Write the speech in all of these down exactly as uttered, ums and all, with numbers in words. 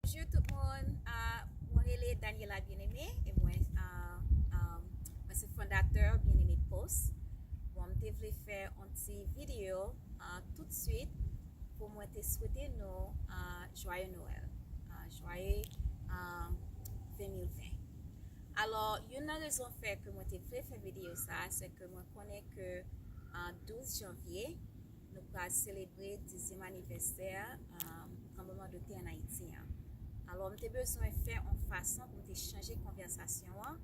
Bonjou tout moun. Ah, mwen rele Daniela Bien-Aimé e mwen, ah, ah, mwen se fondatè Bien-Aimé Post. Bon, m te vle fè yon ti videyo, ah, tout swit pou mwen te swete nou, ah, Joyeux Noël, ah, Joyeux, ah, ven mil ven. Alò, youn nan rezon fè ke mwen te vle fè videyo sa a, se ke mwen konnen ke, ah, douz janvye, nou pral selebre dizyèm anivèsè, ah, tranblemanntè ann Ayiti an. Alò, m te bezwen fè yon fason pou m te chanje konvèsasyon an,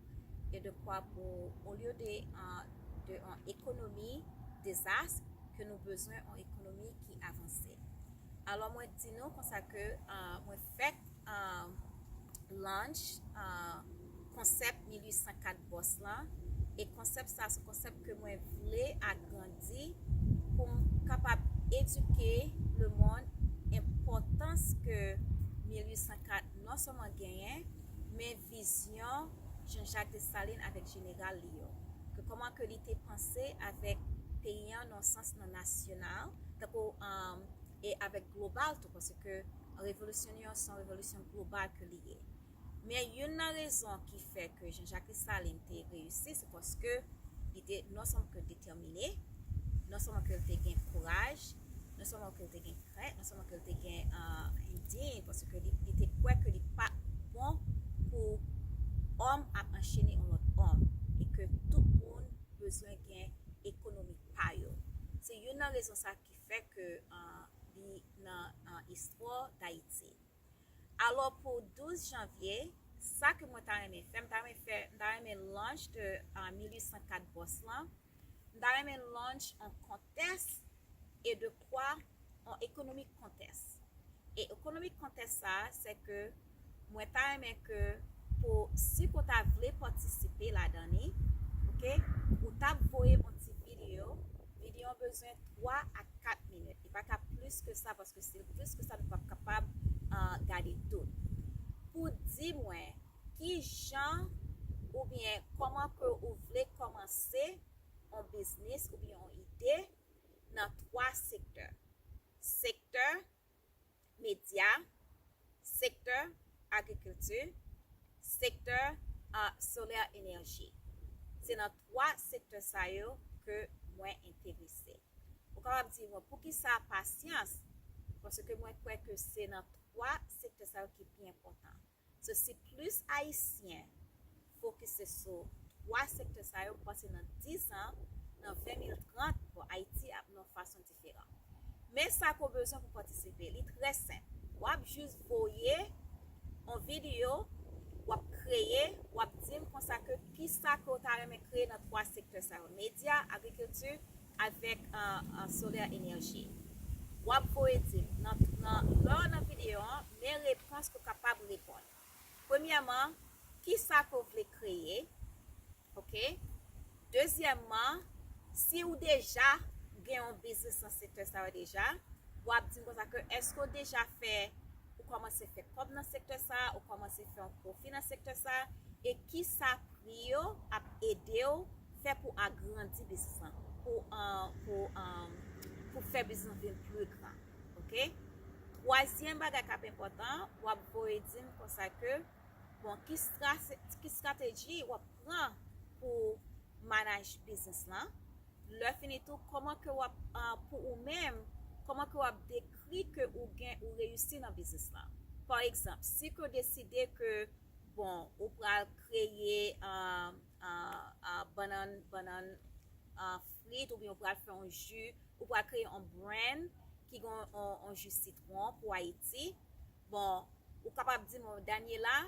e de kwa pou, olye de, ah, de yon ekonomi dezas, ke nou bezwen yon ekonomi ki avanse. Alò, mwen di nou konsa ke, ah, mwen fèk, ah, launch, ah, konsèp mil uit san kat Boss lan. E konsèp sa, se konsèp ke mwen vle agrandi pou m kapab edike lemonn enpòtans ke mil uit san kat non sèlman genyen, men vizyon Jean-Jacques Dessalines avèk jeneral li yo. Ke kòman ke li te panse avèk peyi an nan sans nan nasyonal, tankou, um, e avèk global tou, paske revolisyon li an se yon revolisyon global ke li ye. Men youn nan rezon ki fè ke Jean-Jacques Dessalines te reyisi, se paske li te non sèlman ke detèmine, non sèlman ke li te gen kouraj, non sèlman ke li te gen krent, non sèlman ke li te gen, uh, endiy, paske li, li te kwè ke li pa bon pou òm ap anchene yon lòt òm, e ke tout moun bezwen gen ekonomi pa yo. Se youn nan rezon sa ki fè ke, uh, li nan, uh, istwa Dayiti. Alò, pou douz janvye, sa ke mwen ta renmen fè, m ta renmen fè, m ta renmen launch de, uh, mil uit san kat Boss lan. M ta renmen launch an contest e de kwa an ekonomi contest. E ekonomi contest sa, se ke mwen ta renmen ke pou, si ke w ta vle patisipe ladan li, oke, ou t ap voye yon ti videyo. Videyo an bezwen twa a kat minit. Li pa ka plis ke sa, paske si l plis ke sa, nou p ap kapab, uh, gade tout. Pou di mwen ki jan oubyen kòman ke ou vle kòmanse yon biznis oubyen yon ide nan twa sektè. Sektè medya, sektè agrikilti, sektè, ah, solè enèji. Se nan twa sektè sa yo ke mwen enterese. Ou kapab di mwen, poukisa pasyans? Paske mwen kwè ke se nan twa sektè sa yo ki pi enpòtan. So, si plis Ayisyen fokise sou twa sektè sa yo, m panse nan diz an, nan ven mil trant, bon, Ayiti ap nan yon fason diferan. Men sa ke w bezwen pou patisipe, li trè senp. W ap jis voye yon videyo, w ap kreye, w ap di m konsa ke kisa ke w ta renmen kreye nan twa sektè sa yo, medya, agrikilti, avèk, uh, uh, solè enèji. W ap voye di m nan, nan, lè w nan videyo an, men repons ke w kapab reponn. Premyèman, kisa ke w vle kreye? Oke? Dezyèmman, si w deja gen yon biznis nan sektè sa yo deja, w ap di m konsa ke èske w deja fè, ou kòmanse fè kòb nan sektè sa, ou kòmanse fè yon pwofi nan sektè sa, e kisa pri yo ap ede w fè pou agrandi biznis lan, pou, uh, pou, um, pou fè biznis lan vin pli gran. Oke? Twazyèm bagay k ap enpòtan, w ap voye di m konsa ke, bon, ki stra-, ki estrateji w ap pran pou manaj biznis lan? Lè fini tou, kòman ke w ap, ah, pou ou menm, kòman ke w ap dekri ke ou gen, ou reyisi nan biznis lan? Pa egzanp, si ke w deside ke, bon, ou pral kreye, ah, ah, ah, bannann, bannann, ah, frit, oubyen ou pral fè yon ji, ou pral kreye yon brand ki gen yon, yon ji sitwon pou Ayiti. Bon, ou kapab di mwen, Daniela,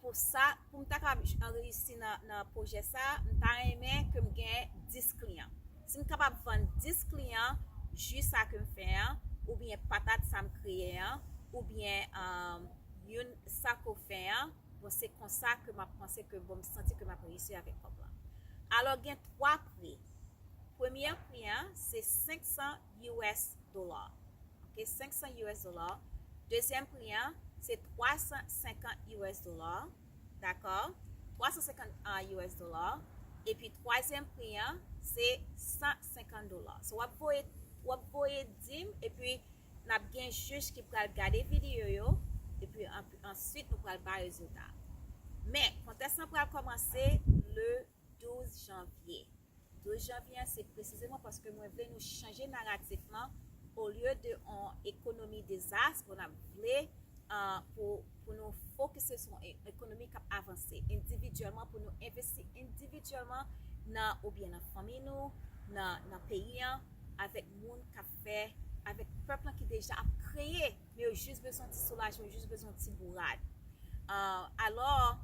pou sa, pou m ta kapab j-, reyisi nan, nan pwojè sa, m ta renmen ke m gen dis kliyan. Si m kapab vann dis kliyan ji sa ke m fè an, oubyen patat sa m kreye an, oubyen, um, youn sa ke w fè an, bon, se konsa ke m ap panse ke, bon, m santi ke m ap reyisi avèk kòb lan. Alò, gen twa pri. Premye pri an, se senk san U S dola. Oke, senk san U S dola. Dezyèm pri an, se twa san senkant U S dola. Dakò? Twa san senkant, ah, U S dola. Epi twazyèm pri an, se san senkant dola. So, w ap voye, w ap voye di m, epi n ap gen jij ki pral gade videyo yo, epi an, Answit, nou pral bay rezilta. Men, kontès lan pral kòmanse le douz janvye. Douz janvye an, se presizeman paske mwen vle nou chanje naratif lan, olye de yon ekonomi dezas, bon, n ap vle uh, pou, pou nou fokise sou yon ekonomi k ap avanse endividyèlman, pou nou envesti endividyèlman nan, oubyen nan fanmi nou, nan, nan peyi an, avèk moun k ap fè, avèk pèp lan ki deja ap kreye, men yo jis bezwen ti soulajman, yo jis bezwen ti bourad. Uh, alò,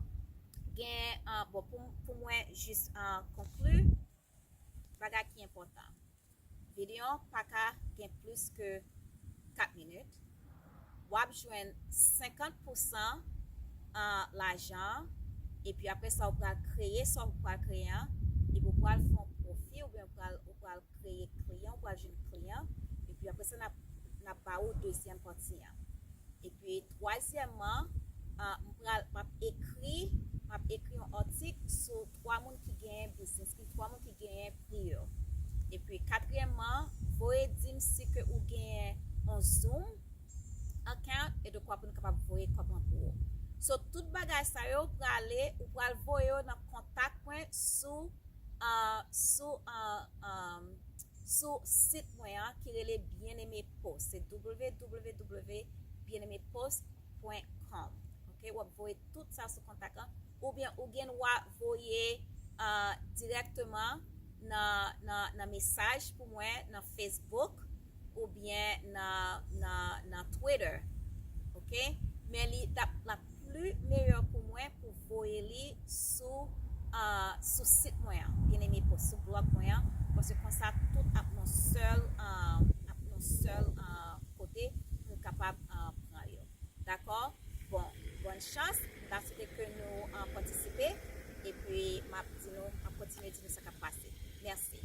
gen, uh, bon, pou, pou mwen jis uh, konkli, bagay ki enpòtan. Videyo an pa ka gen plis ke kat minit. W ap jwenn senkant pousan an lajan an, epi apre sa, ou pral kreye sa ou pral kreye an, epi ou pral fè yon pwofi, oubyen ou pral, ou pral kreye kliyan, ou pral jwenn kliyan, epi apre sa, n ap, n ap ba ou dezyèm pati an. Epi, twazyèmman, ah, m pral, m ap ekri, m ap ekri yon atik sou twa moun ki genyen biznis, ki twa moun ki genyen pri yo. Epi, katriyèmman, voye di m si ke ou genyen yon Zoom account, e de kwa pou nou kapab voye kòb lan pou ou. So, tout bagay sa yo prale, ou pral voye yo nan kontak mwen sou, ah, sou, ah, ah, sou sit mwen an ki rele Bien Aimé Post. Se w w w bien aimé post point com. Ok, w ap voye tout sa sou kontak lan. Oubyen ou gen dwa voye, ah, dirèkteman nan, nan, nan mesaj pou mwen nan Facebook oubyen nan, nan, nan Twitter. Ok? Men li t ap, l ap pli meyè pou mwen pou voye li sou, ah, sou sit mwen an, Bien Aimé Post, sou blòg mwen an, paske konsa tout ap nan sèl, ah, ap nan sèl, ah, kote pou nou kapab, ah, pran yo. Dakò? Bon, bòn chans. M ta swete ke nou, ah, patisipe. Epi, m ap di nou, m ap kontinye di nou sa k ap pase. Mèsi.